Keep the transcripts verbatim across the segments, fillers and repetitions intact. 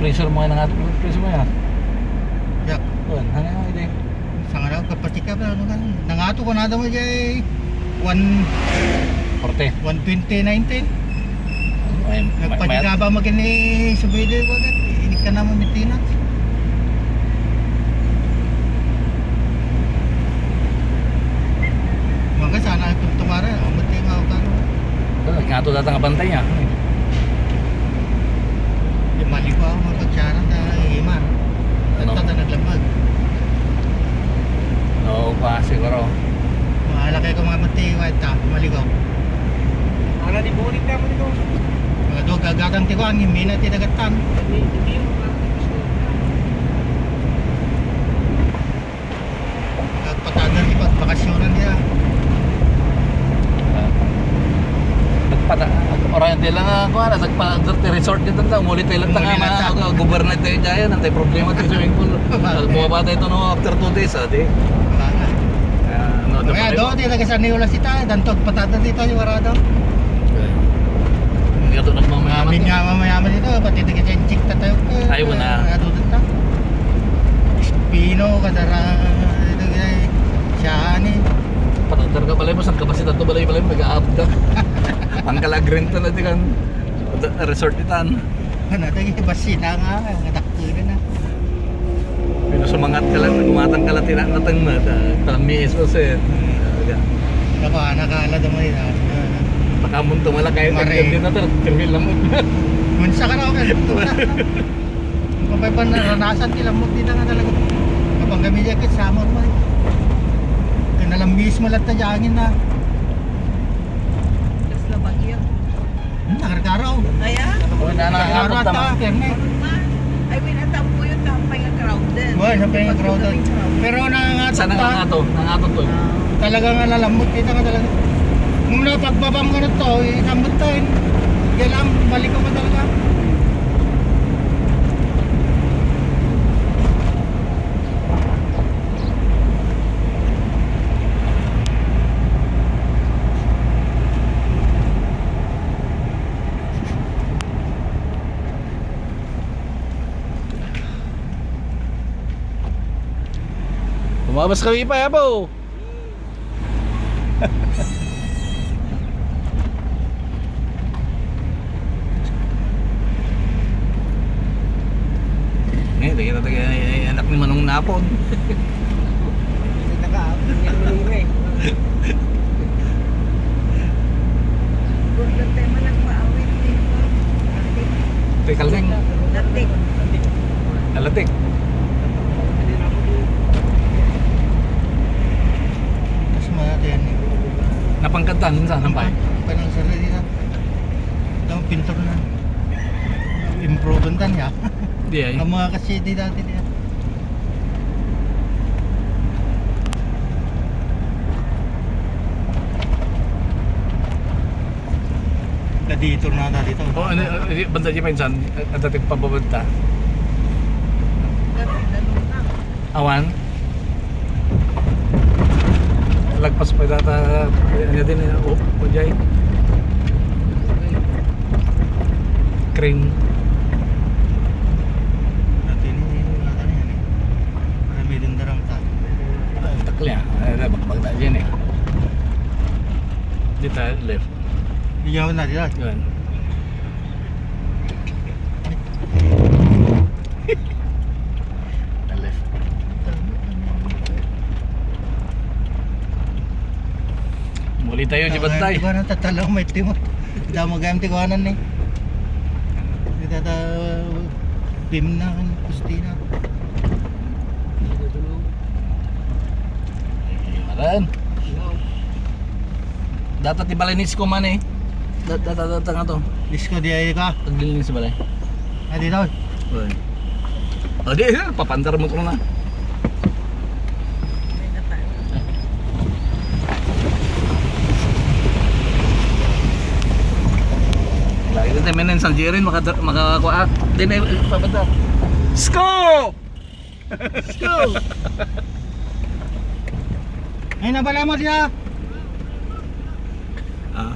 Pressure mo nga nangato, blood pressure mo yan. Yak. Kuan, ano nga ito? Saan nga na, papacheck up na, ano nga, nangato ko na daw, eh, one forty. One twenty ninety. Ay, may, may, nagpacheck up ba magini subidi ko, agad? Inik ka naman, maintenance. Mga sana itong tumara, ang buti nga ako, ano? Ito, nga ito datang abantay niya. Di maligo ako, mga pagsaran na, eh, man. Ano? Tata naglabag. Oo, pa, siguro. Mahala kayo kung mga buti, wait, ah, maligo. Ala, di bulit ka, maligo. Mga doon, gagatang ti kuan, yung mina, ti dagatan. Hindi, hindi yung mga Nagpatada ti pagbakasyonan niya. Ah. Nagpada-, Oriente lang nga, kuwan, nagpa-, resort dito, ta, umuli tayo lang, ta, Umuli nga, lang, mga, ta. Guberna tayo dyan, ang tayo problema tayo swimming pool. Bakit? Bumaba tayo ito, no, after two days, ah, di. Bakit? Ah, no, Kaya dapat doon, di taga San Nicolas ita, dantog patada dito, yung warado. Okay. Hindi ka ito nagmamayaman. Amin nga, mamayaman ito, pati taga Chenchik, tatayo ka. Ay, wala. Ado dito. Espino, kadara, ito, eh, siya, ani. Patantar ka balay mo, saan ka ba si Tato balay, balay mo, nag-aabot ka. Ang kalagrenta na, di kan, resort itan. Ano, tayo, basita nga, ang atak ko na. Pinusumangat ka lang, gumatang ka lang, tinangatang mo, ta-, tamiis mo, sir. Talaga. Naka-, nakala naman yun, ah. Pakamunto mo lang, kahit Mare. Nagdandi na to, tirmi lamog. Munsa ka na, okay. Ang kapay pa naranasan, ti lamog dito nga talaga. Kapag kami jacket, summer mo, eh. Kaya nalang mismo lang tayo, angin na. Tapos na bagyo. Hmm, nakarkaraw. Kaya? Uy, nana, Nakarkaraw nana, ta, nana. Perme. Ay, win, ang tampo yun, tampay nga crowded. Wala, tampay nga crowded. Pag-, pag-, crowded. Pero nangangatot Saan ta. Nangangato? Nangangatot to. Ah. Talaga nga nalambot kita nga talaga. Nung napagbabam ka na to, eh, sambot to, eh. Kaya lang, balik ko pa talaga. Lumabas kami pa, Apo. Ngayon, lagi na tayo, ay, ay, anak ni Manong Napon. Hindi nakaabot yung lure. Gordon, tayo man nagpaawit, eh. Latik. Tay Kalding. Latik. Alatik. Mas mga yan, eh. Napangkatan, minsan, nampay. Panang sarili na. Itong pintor na. Improve ang tanya. Di ay. Ang mga kasi di dati niya. Dito na na dito. Oh, ano, ano, banda di minsan, at ating pababanta. Awan. Lagpas pa data, ano din, eh, oh, oh, jay. Crane. Dati ni, ano yan eh. Para may dindarang ta. Ah, takli, ah. Ay, ay, bakbak na dyan, eh. Dito, left. Iyaw na, dito. Yan. Na left. Muli tayo, di ba, tay? Di ba natatalaw may timo? Damo gayam ti kuanan ni. Kita ta bim na kan Kustina. Ayan. Data ti balay ni Isko man eh. Da-, data, data nga to. Isko di ay ka? Paglinis sa balay. Ah, dito. Uy. O, di, eh, papandar mo ko na. Lagi na tayo, men, San Jerry, maka-, makakuha. Di na, eh, papandar. Isko! Let's go! Ay, nabala mo siya. Ah.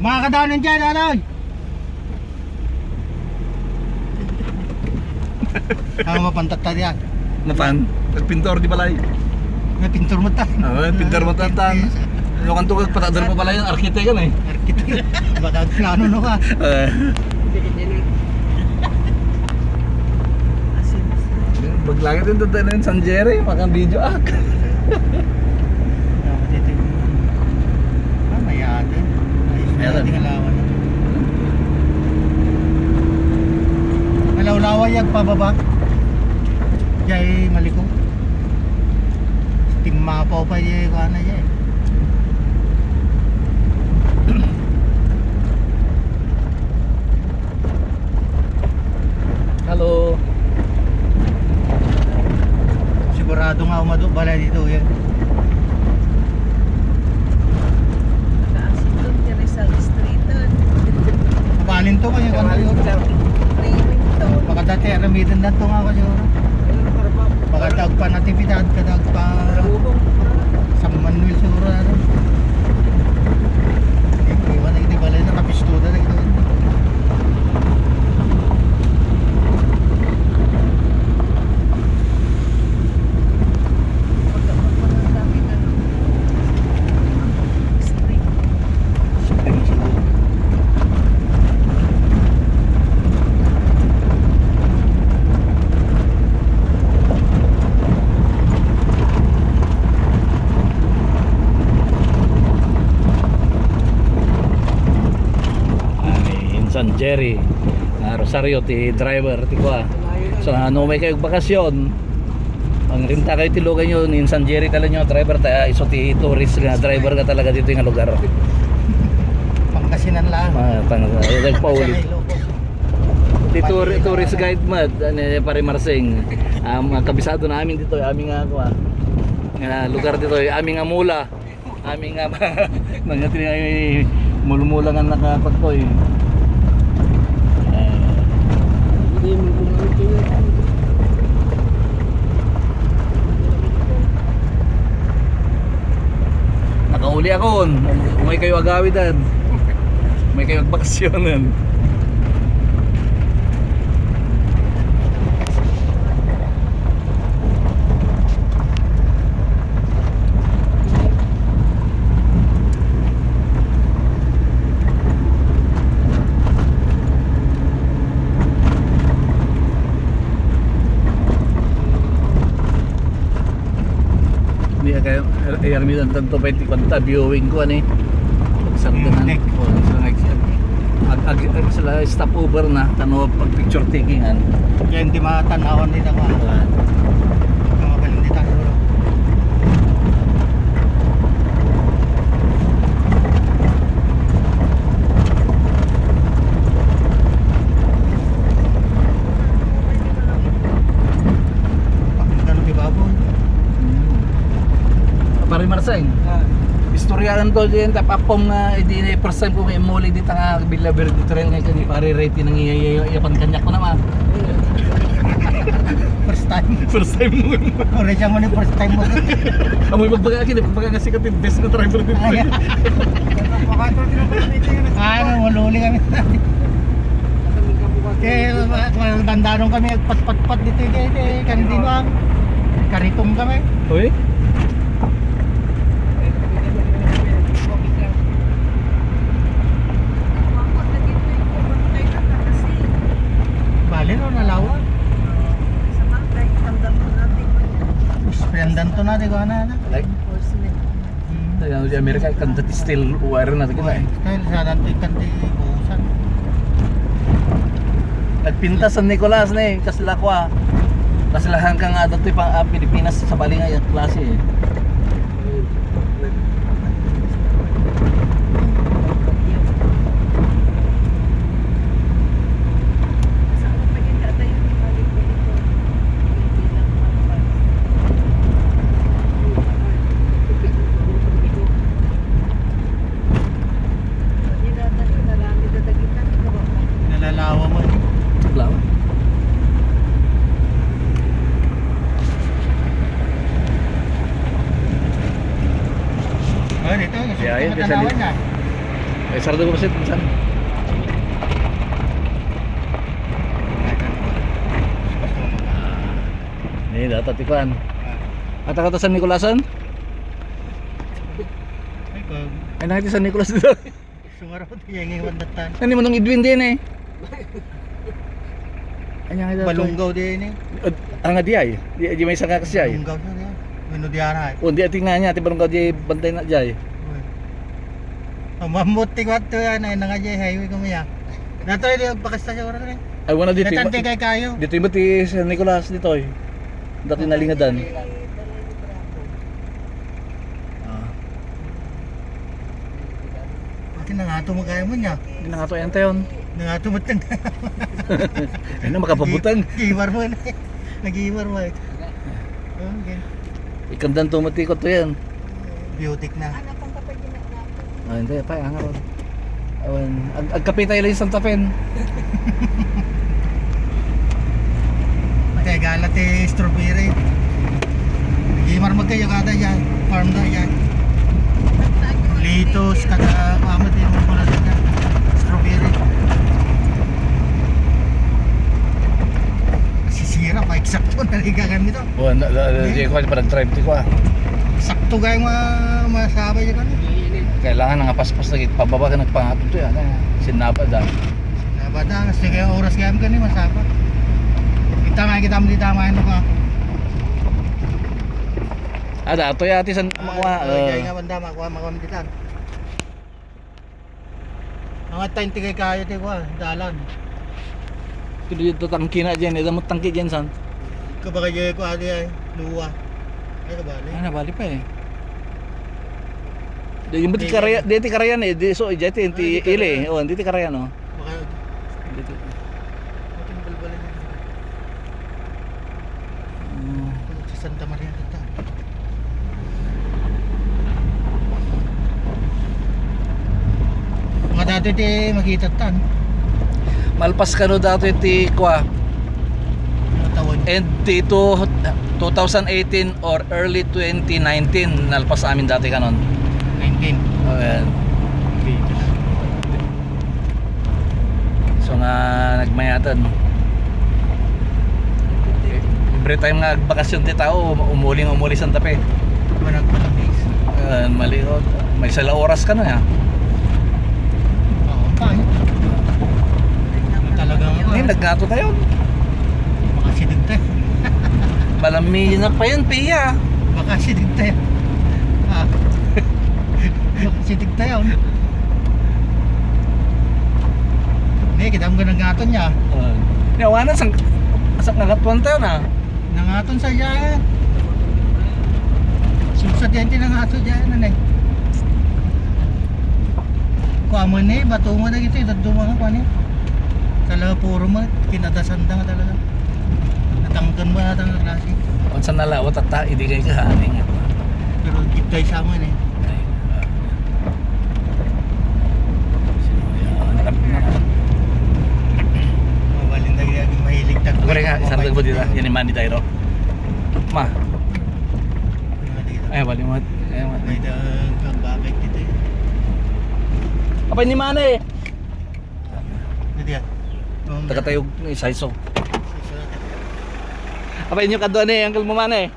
Mga kadanan dyan, ano? Tama, mapantatta diak. Natan, nagpintor di balay. May pintor mo tan. Ah, may pintor mo tan, tan. Ano kanto kag patadar mo balay, arkitekto na eh. Arkitekto. Baka plano no ka. Eh. Baglangit yung tanda na yung San Jerry, makang video ak. Dapat ito yung, ah, may ate. Ayos na. Meron. Tingalawan. Malawlawa yung pababa. Jay Maliko. Timmapaw pa yung ano, eh. Hello. Sigurado nga umado balay dito, yan. Nakaasip doon, Rizal Street, eh. Balin to, kaya kung ano yun. Training to. Baka dati, aramidan na to nga, kasi baka tagpa Natividad, ka tagpa San Manuel siguro, ano. Hindi ko iwan, hindi balay na kapistuda na ito. Ay, insan Jerry, ah, Rosario ti driver ti kua. So, no umay kayo bakasyon, ang rinta kayo ti lugayo, insan Jerry kayo nyo driver, ta iso ti tourist nga driver nga talaga dito nga lugar. Pangasinan lang. Ah, pang-, ay, nagpauli. Ti tour-, tourist guide mo, ano, pare Marsing. Am, ang kabisado na amin dito, amin nga, kuha, nga lugar dito, amin nga mula. Amin nga, mga tinay mulmula nga nakapagkoy. Eh. Nakauli ako, umay kayo agawidan. Umay kayo agbakasyonan. Hindi, kaya, ay, ay, aramidan tanto pa iti kanta, viewing ko, ano eh. Pagsardanan. Yung deck. Oh, sa next, ag, ag, ag, sila stop over na, tano pag picture takingan. Kaya hindi matanawan din ako, ah. Wala. Mga balon di tayo. Pakinggan ng ibabaw. Pare Marseng, ah, istoryahan to diyan, tapapom nga, hindi na first time ko kay muli dito nga Villa Verde Trail nga kani Pare Ray, tinangiyayapan kanyak ko naman. First time. First time mo. Ore siya mo ni first time mo. Amoy magbaga akin, eh, magbaga nga sikat yung best na driver dito. Ay. Ano, maluli kami. Kaya, ma-, ma-, dandanon kami, agpatpatpat dito, kaya, kaya, kaya, kariton kami. Uy? Bali, no, nalawa. Sa bagay, tandaan mo natin mo yan. Mas, pinandan to na, di ko, ano, ano. Like, hmm. Tayo, di Amerika, kan dati steel wire na, di ko, eh. Steel, sa dati, kan di buhusan. Nagpinta San Nicolas na, eh, kasla kwa. Kasla hanggang nga dati pang, ah, Pilipinas, sa bali nga yung klase, eh. Nalalawa mo. Lawa. Ayun, ito, gusto ko matanawan na. Ay, sarado ko kasi minsan. Data ti kuan. Ah. Ata ka ta San Nicolasan? Ay, kag- Ay, nangiti San Nicolas dito. Sumaro, di yan yung dattan. Ano mo nung Edwin din eh? Anya nga dito? Balunggaw din eh. Ang nga di ay? Di, di may sanga kasi ay. Balunggaw siya, di ay. Mano di ara, eh. O, di ati nga niya, ti Balunggaw di bantay na di ay. Uy. Ang mamut ti kwarto yan, ay, nanga di ay, highway kami, ah. Nato, di, pagkastasyon ko rin, eh. Ay, wala dito. Natante kay kayo. Dito yung ti San Nicolas, dito, eh. Dati nalingadan. Ah. Pati nangato mo kaya mo niya. Di nangato yan tayon. Nangato mo tang. Ay na, makapabutang. Nag-iwar mo na. Nag-iwar mo eh. Okay. Ikamdan to mo ti kwarto yan. Biotic na. Ano pang kapag ginagawa? Ah, hindi, pa, ang aron. Awan, ag agkape tayo lang sa Santa Fe. Pati gala ti strawberry. Gimar magkayo kada dyan. Farm da dyan. Litos, kada amat yung mga pala dyan. Strawberry. Sisira pa, eksakto na ligagan nito. Oh, na, na, na, Eh? Di ko pa nag-drive, di ko, ah. Sakto gayong ma-, masabay yung ano. Kailangan nga paspas lagi, pababa ka nagpangatod to yan, eh. Sinabad, ah. Sinabad, ah. Sige, oras gayam ka ni masabay. Kita nga, kita mo dito, mga ano ka. Ah, dato ya, ati san, Ah, makuha, ito, eh. Kaya nga, banda, makuha, makuha mo dito. Ang at tayo, tigay kayo, ti kuha, dalan. Pero yung tatangki na dyan, ito mo tangki dyan, san? Kabaga dyan, kuha, di ay, luwa. Ay, kabali. Ah, nabali pa eh. Di, yung ba't Di, karayan, yan. Di, ti karayan eh, di, so, dyan, ti, Ah, ti, di ili, karayan. Oh, hindi ti karayan, oh. Baka, Dito. Ating balbalan yan. Mm. Sa Santa Maria kita. Mga dati ti makita tan. Malpas kano dati ti kwa. Mga tawag. And ti two, two thousand eighteen or early twenty nineteen, nalpas amin dati kanon. Nineteen. Oh, yan. Okay. So nga nagmayatan. Every time nga agbakasyon ti tao, umuling umuli Santa Fe. Walang days. Ah, mali, oh. May sala oras ka na, ah. Oo, tayo. Talagang Eh, naggato tayo. Makasideg tayo. Balami na pa yan, Pia. Makasideg tayo. Ah. Makasideg tayo. Hindi, kita mo ganang gaton niya. Ah. Yawanan, sang, sang nagatuan tayo na. Nangaton sa dyan. Sumsa dyan, ti nangato dyan, ano eh. Kuha mo ni, bato mo na ito, ito dumang ako, ano eh. Talaga puro mo, kinadasan na nga talaga. Natangkan mo yata nga klase. Kung saan nalawat at ta, hindi kayo kahaning ako. Pero gitay sa amin eh. Ay, ah. Sino kaya? Ang tap na. Mabalin na kaya yung mahilig tag- Ako rin nga, isang tagbo dito. Yan yung money tayo, no? Ma. Ay, bali mo. Ay, ma. May dagang bakit dito eh. Apay ni Mane? Hindi ah. Um, Taga tayo ni Saiso. Apay inyo kadwa ni Uncle mo, Mane?